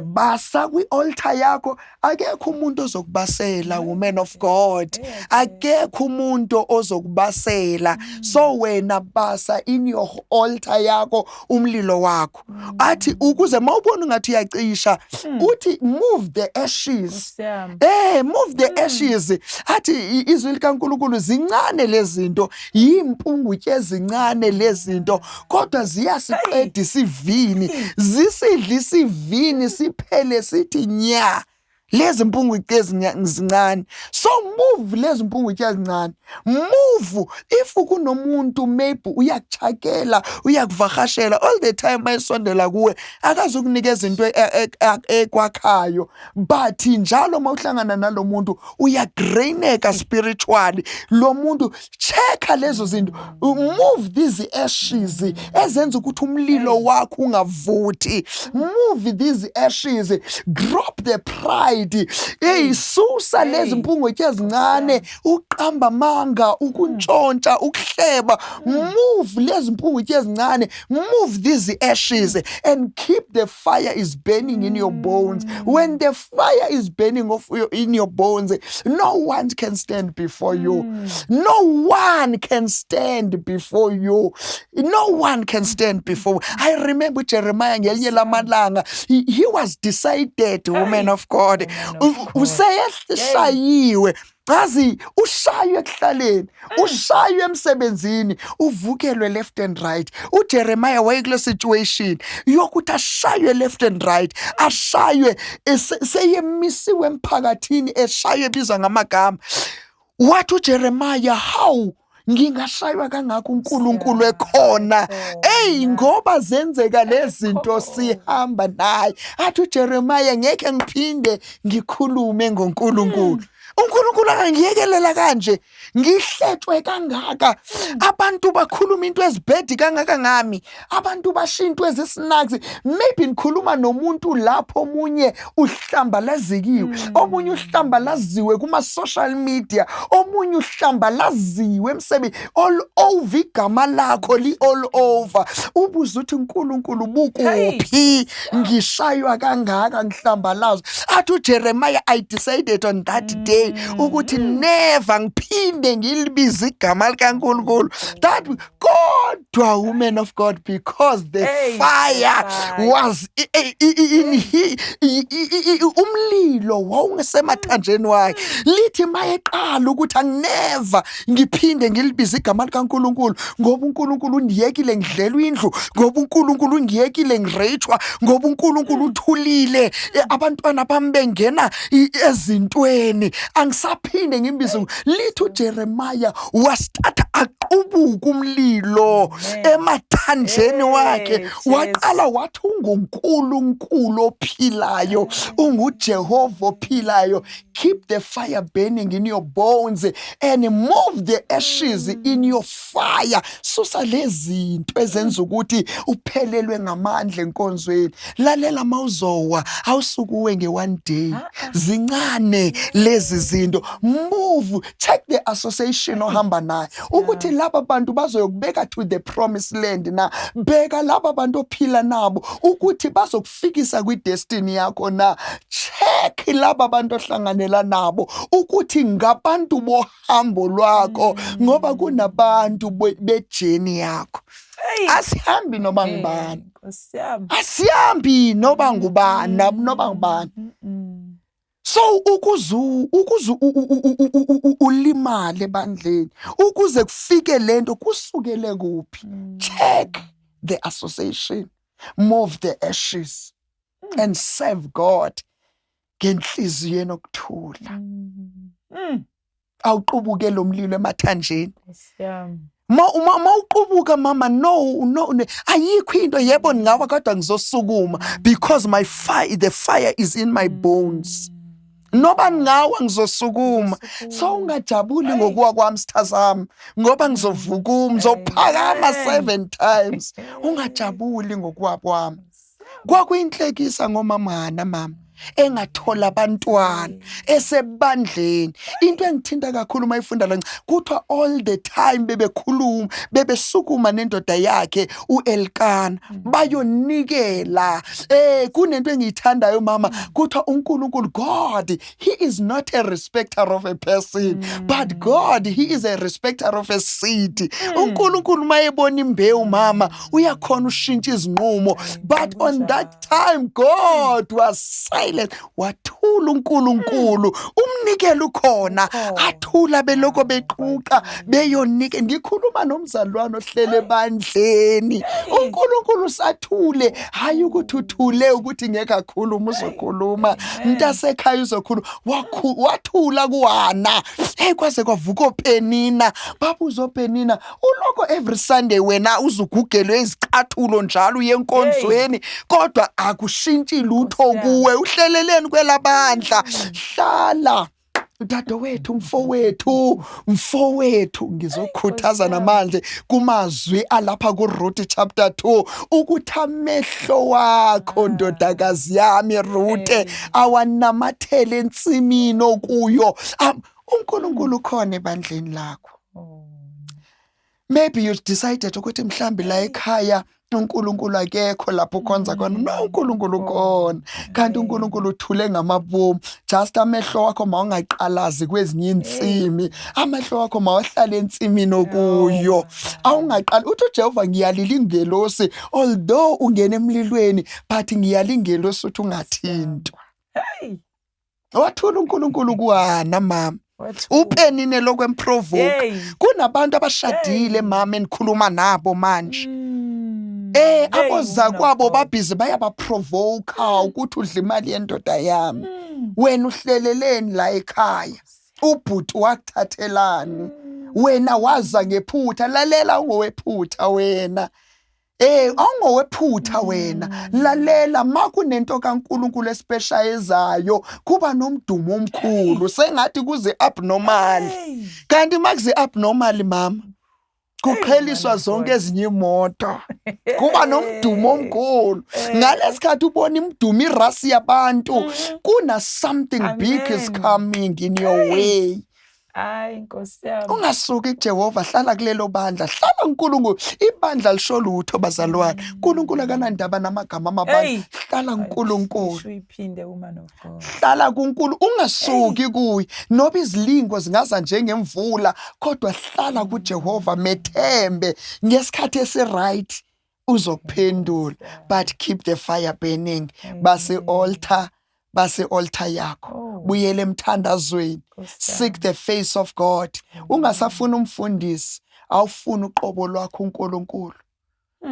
Basa kwi-altar yakho. Akekho umuntu ozokubasela, woman of God, akekho umuntu ozokubasela. So wena basa in your altar yakho umlilo wakho, athi ukuze mawubona ungathi uyacisha, uthi move the ashes. Nkosi yami. Move the ashes. Athi izwi likaNkuluNkulu, zincane lezi zinto, yimpungutye ezincane lezi zinto, kodwa ziyasiqeda isivini, zisidla isivini siphele sithi nya. Lezi mpungutye ezincane. So move lezi mpungutye ezincane. Move if kunomuntu maybe uyakuchakela, uyakuvakashela all the time, mayisondela kuwe akazukunikeza into ekwakhayo, but njalo mawuhlangana nalomuntu uyadraineka spiritually. Lo muntu, checka lezo zinto, move these ashes ezenza ukuthi umlilo wakho ungavuthi. Move these ashes, drop the pride. Hey, susa lezi mpungutye ezincane, uqamba amanga, ukuntshontsha, ukuhleba. Move lezi mpungutye ezincane, move these ashes and keep the fire is burning in your bones. When the fire is burning in your bones, no one can stand before you. No one can stand before you. No one can stand before. I remember Jeremiah ngelinye lamalanga, he was decided, woman of God. Woman of God. Useyeshayiwe, azi ushaywe ekuhlaleni, ushaywe emsebenzini, uvukelwe left and right. UJeremiah wayekule situation yokuthi ashaywe left and right, ashaywe seyemisiwe emphakathini, eshaywe, ebizwa ngamagama. Wathi uJeremiah, "How ngingashaywa kangaka uNkulunkulu ekhona?" Ey, ngoba zenzeka lezi zinto sihamba naye. Athi uJeremiah, "Ngeke ngiphinde ngikhulume ngoNkulunkulu. uNkulunkulu akangiyekelela kanje, ngihletshwe kangaka, abantu bakhuluma into ezibhedi kangaka ngami, abantu basho into ezisnacks." Maybe nikhuluma nomuntu lapho omunye uhlambalazikiwe, omunye uhlambalaziwe kuma-social media, omunye uhlambalaziwe emsebenzini, all over, igama lakho li-all over. Ubuze uthi, "uNkulunkulu bukuphi? Ngishaywa kangaka, ngihlambalazwa." Athi uJeremiah, "I decided on that day ukuthi never ngiphinde ngilibize igama likaNkulunkulu." That kodwa, woman of God, because the Hey, fire fire. was in umlilo wawungesemathanjeni wakhe. Lithi mayeqala ukuthi anginever ngiphinde ngilibize igama likaNkulunkulu, ngoba uNkulunkulu undiyekile ngidlelwa indlu, ngoba uNkulunkulu ungiyekile ngireyithwa, ngoba uNkulunkulu uthulile, abantwana bami bengena ezintweni angisaphi. Aphinde ngimbize, lithi uJeremiah wastarta aqubuka umlilo emathanjeni wakhe, waqala wathi unguNkulunkulu ophilayo, unguJehova ophilayo. Keep the fire burning in your bones and move the ashes in your fire. Susa lezinto ezenza ukuthi uphelelwe ngamandla enkonzweni. Lalela, mawuzowa awusukuwe nge-one day, zincane lezi zinto. Move, check the association ohamba nayo ukuthi laba bantu bazoyokubeka to the promised land na. Bheka laba bantu ophila nabo ukuthi bazokufikisa kwi-destiny yakho na. Check laba bantu ohlanganela nabo ukuthi ngabantu bohambo lwakho, ngoba kunabantu be-journey yakho. Asihambi noba ngubani. Nkosi yami. Asihambi noba ngubani, noba ngubani. So ukuze ulimale ebandleni, ukuze kufike lento, kusukele kuphi? Check the association, move the ashes and serve God ngenhliziyo enokuthula. Awuqubuke lo mlilo emathanjeni. Nkosi yami. Ma uqubuka, mama, no, ayikho into. Yebo, ningawa, kodwa ngizosukuma because my fire the fire is in my bones. Noba ningawa, ngizosukuma. So ungajabuli ngokuwa kwami, sitha sami, ngoba ngizovukuma, ngizophakama Amen. seven times. Ungajabuli ngokuwa kwami. Kwakuyinhlekisa ngomama Hana, mama, engathola abantwana esebandleni. Into engithinta kakhulu uma ifunda la, kuthiwa all the time bebekhuluma, bebesukuma nendoda yakhe uElkana bayonikela. Kunento engiyithandayo, mama, kuthiwa uNkulunkulu, God, he is not a respecter of a person, but God, he is a respecter of a seed. UNkulunkulu mayebona imbewu, mama, uyakhona ushintsha izinqumo. But on that time God was silent. Wathula uNkulunkulu, umnikelo ukhona, athula beloko bequqa beyonike. Ngikhuluma nomzalwane ohlele ebandleni, uNkulunkulu sathule. Hayi ukuthi uthule ukuthi ngeke akhuluma, uzokhuluma mntasekhaya, uzokhuluma. Wathula kuHana. Hey, kwaze kwavuka oPenina, babuza oPenina, uloko every Sunday wena uzugugelwe izicathulo njalo uye enkonzweni, kodwa akushintshi lutho kuwe, uhleleleni kwelabandla? Hlala, dadewethu, mfowethu, mfowethu. Ngizokhuthaza namanje kumazwi alapha kuRuth chapter 2 ukuthi amehlo wakho, ndodakazi yami Rute, awanamathele ensimini okuyo. UNkulunkulu ukhona ebandleni lakho. Maybe you decided ukuthi mhlambi la ekhaya uNkulunkulu akekho lapho ukhonza khona. No, uNkulunkulu ukhona, kanti uNkulunkulu uthule ngamabomu. Just amehlo wakho mawungaqalazi kwezinye insimi, amehlo wakho mawahlale ensimini okuyo. Awungaqali uthi uJehova, ngiyalila ingelosi, although ungena emlilweni, but ngiyala ingelosi uthi ungathintwa. Hey. Wathula uNkulunkulu kuHana, mama. UPenina lokwemprovoke. Kunabantu abashadile, mama, enikhuluma nabo manje. Abozakwabo babhizi bayabaprovoke ukuthi udla imali yendoda yami. Wena uhleleleni la ekhaya? Ubhuti wakuthathelani? Wena waza ngephutha. Lalela, ungowephutha wena. Awungowephutha wena. Lalela, makunento kaNkulunkulu especial ezayo, kuba nomdumo omkhulu sengathi kuze abnormal. Kanti makuze abnormal, mama, kuqheliswa zonke ezinye imoto, kuba nomdumo omkhulu. Ngalesikhathi ubona imdumo, irasi yabantu, kuna something big is Amen. coming in your way. Hayi, Nkosi yami. Ungasuki kuJehova, hlala kulelo bandla, hlala kuNkulunkulu. Ibandla lisho lutho, bazalwane. uNkulunkulu akanandaba namagama amabandla. Hlala kuNkulunkulu. Isho iphinde, woman of God. Hlala kuNkulu, ungasuki kuye, noba izilingo zingaza njengemvula, kodwa hlala kuJehova, methembe. Ngesikhathi esi-right uzokuphendula, but keep the fire burning. Base altar, base altar yakho. Buyele emthandazweni. Nkosi Seek yami. the face of God. Ungasafuna umfundisi, awufuni uqobo lwakho uNkulunkulu.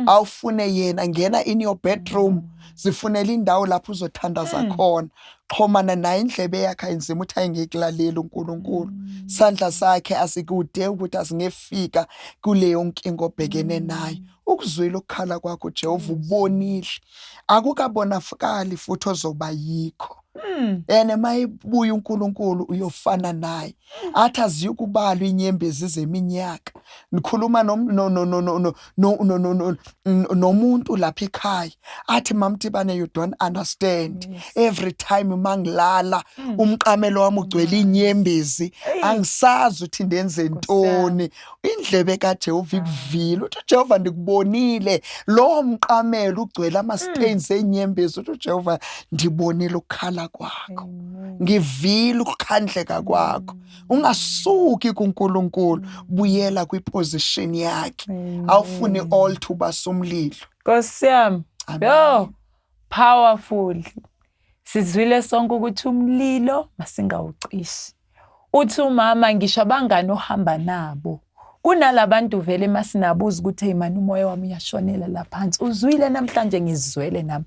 Awufune yena, ngena in your bedroom, zifunele indawo lapho uzothandaza khona, xhomana naye. Indlebe yakhe ayinzima ukuthi ayingekulalela uNkulunkulu, sandla sakhe asikude ukuthi asingefika kuleyo nkinga obhekene nayo. Ukuzwile ukukhala kwakho uJehova, ubonile, akukabonakali futhi ozoba yikho. Ene mayibuya uNkulunkulu uyofana naye, athi aziyukubalwa inyembezi zeminyaka. Nikhuluma no no no no no no no no no nomuntu lapha ekhaya, athi, "MamTibane, you don't understand. Every time mangilala, umqamelo wami ugcwele inyembezi, angisazi ukuthi ndenze ntoni." Indlebe kaJehova ikuvile, uthi uJehova, "Ndikubonile." Lowo mqamelo ugcwele ama-stains enyembezi, uthi uJehova, "Ndibonile ukukhala kwakho, ngivile ukukhandleka kwakho." Ungasuki kuNkulunkulu, buyela kwiposition yakhe. Awufuni altar, ubasa umlilo. Nkosi yami. Amen. Yo, powerful. Sizwile sonke ukuthi umlilo masingawucishi. Uthi umama, ngisho abangani ohamba nabo. Kunalabantu vele masinabuza ukuthi, "Hey man, umoya wami uyashonela la phansi." Uzwile namhlanje, ngizwele nami.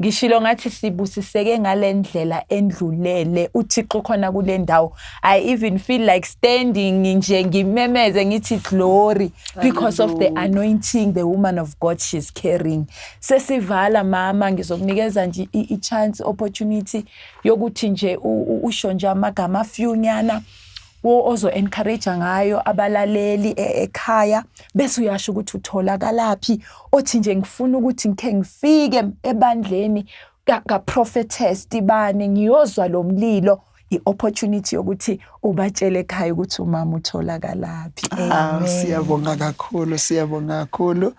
Ngishilo ngathi sibusiseke ngalendlela endlulele uThixo khona kule ndawo. I even feel like standing nje ngimemeze ngithi glory because of the anointing the woman of God she's carrying. Sesivala mama, ngizokunikeza nje i-chance, opportunity yokuthi nje usho nje amagama afewnyana wo ozo encourage ngayo abalaleli ekhaya, bese uyasho ukuthi utholakalaphi, othi nje ngifuna ukuthi ngikhe ngifike ebandleni ka prophetess Tibane ngiyozwa lo mlilo, i-opportunity yokuthi ubatshele ekhaya ukuthi umama utholakalaphi. Ah, Amen. siyabonga kakhulu, siyabonga kakhulu.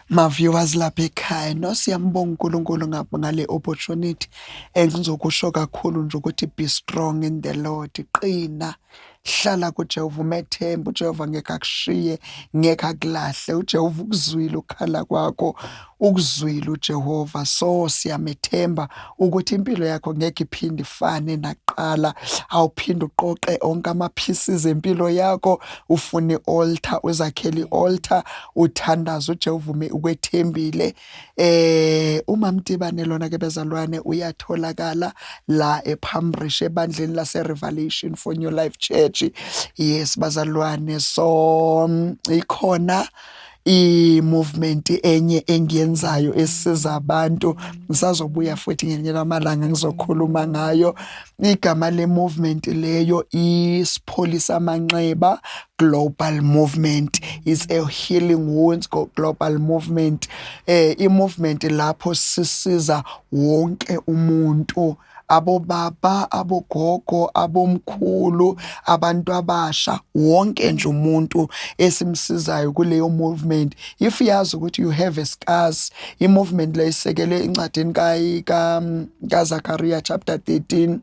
Ma viewers lapha ekhaya, no, siyambonga uNkulunkulu ngale opportunity. Engizokusho kakhulu nje ukuthi be strong in the Lord. Qina. Hlala kuJehova, umethembe uJehova, ngeke akushiye, ngeke akulahle. uJehova ukuzwile ukukhala kwakho, ukuzwile uJehova. So siyamethemba ukuthi impilo yakho ngeke iphinde ifane nakuqala. Awuphinde uqoqe onke ama-pieces empilo yakho, ufune i-altar, uzakhele i-altar, uthandaze uJehova ume ukwethembile. UMamTibane lona ke bezalwane uyatholakala la ePalm Ridge ebandleni lase Revelation for New Life Church. Yes bazalwane, so ikhona i-movement enye engiyenzayo esiza abantu, ngisazobuya futhi ngelinye lamalanga ngizokhuluma ngayo. Igama le movement leyo isipholisa amanxeba global movement, is a healing wounds global movement. I-movement lapho sisiza wonke umuntu, abobaba, abogogo, abomkhulu, abantu abasha, wonke nje umuntu esimsizayo kuleyo movement. If yazi ukuthi you have a scars, i-movement le isekele encwadini kaZakaria chapter 13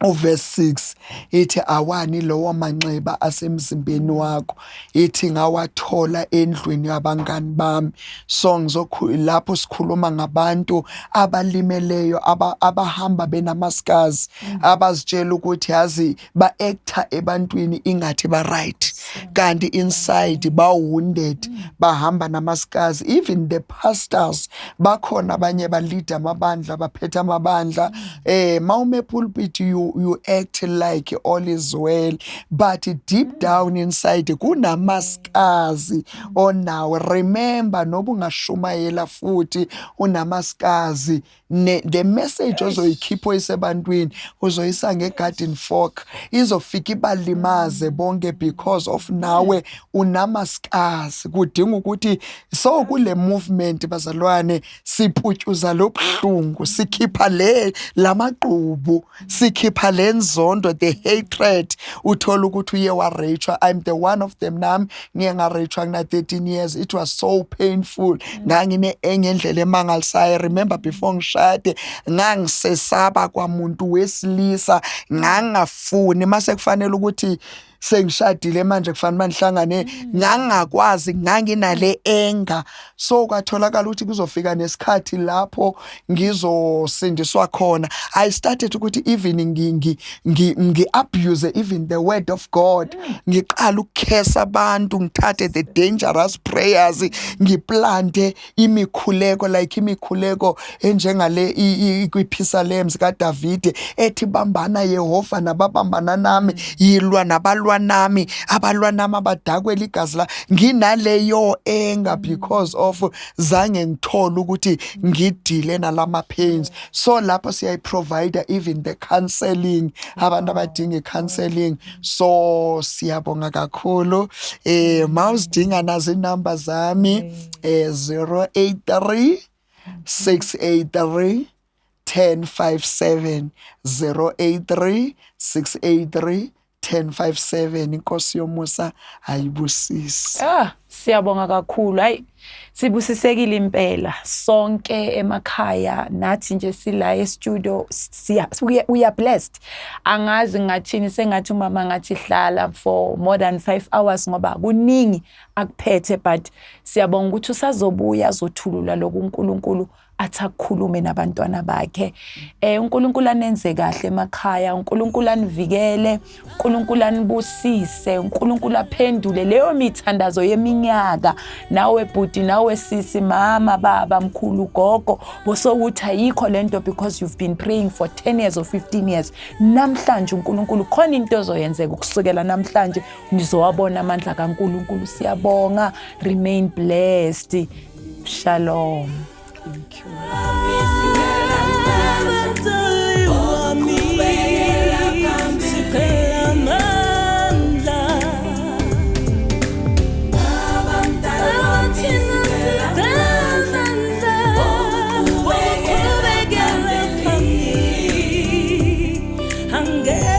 uverse 6, ithi awani lowo manxeba asemzimbeni wakho, ithi ngawathola endlwini yabangani bami. So ngizokhu lapho sikhuluma ngabantu abalimeleyo, abahamba benama-scars, abazitshela ukuthi yazi ba-acta ebantwini ingathi ba-right, kanti inside ba-wounded, bahamba nama-scars. Even the pastors bakhona, abanye ba-lead amabandla, baphethe amabandla, mawume pulpit you act like all is well, but deep down inside kunama-scars onawo. Remember, noba ungashumayela futhi unama-scars, the message ozoyikhipha oyisebantwini uzoyisa nge-garden fork, izofika ibalimaze bonke because of nawe unama-scars. Kudinga ukuthi, so kule movement bazalwane siputshuza lobuhlungu, sikhipha le lamagqubu, sikhipha le nzondo, the hatred. Uthola ukuthi uye warachwa. I'm the one of them, nami ngiye ngarachwa ngina 13 years. It was so painful, ngangine ngendlela emangalisayo. Remember, before ngishade ngangisesaba kwamuntu wesilisa, ngangafuni mase kufanele ukuthi Sengishadile manje, kufanele manihlangane. Ngangakwazi, nganginale anger. So kwatholakala ukuthi kuzofika nesikhathi lapho ngizosindiswa khona. I started ukuthi even ngi abuse even the word of God. Ngiqala ukukhesa abantu, ngithathe the dangerous prayers, ngiplante imikhuleko, like imikhuleko enjengale kwiPsalms kaDavide ethi, "Bambana Yehova nababambana nami, yilwa nabalwa nami, abalwa nami abadakwela igazi la." Nginaleyo anger because of zange ngithole ukuthi ngidile nalama pains. So lapho siyayiprovide even the counseling, abantu abadinga i-counseling. So siyabonga kakhulu. Mawuzidinga, nazo inamba zami, 083 683 1057, 083 683 1057. Inkosi yomusa ayibusisi. Ah, siyabonga kakhulu. Hayi, sibusisekile impela sonke emakhaya, nathi nje sila e-studio siya we are blessed. Angazi ngathini, sengathi umama ngathi hlala for more than 5 hours ngoba kuningi akuphethe, but siyabonga ukuthi usazobuya azothulula lokhu uNkulunkulu athi akukhulume nabantwana bakhe. UNkulunkulu anenze kahle emakhaya, uNkulunkulu anivikele, uNkulunkulu anibusise, uNkulunkulu aphendule leyo mithandazo yeminyaka. Nawe bhuti, nawe sisi, mama, baba, mkhulu, gogo, bosowuthi ayikho lento because you've been praying for 10 years or 15 years. Namhlanje uNkulunkulu khona into ezoyenzeka ukusukela namhlanje, nizowabona amandla kaNkulunkulu. Siyabonga. Remain blessed. Shalom. Thank you. Abazali wami, siphela amandla. Thina siphela amandla wokuqhubekela phambili. Angeke.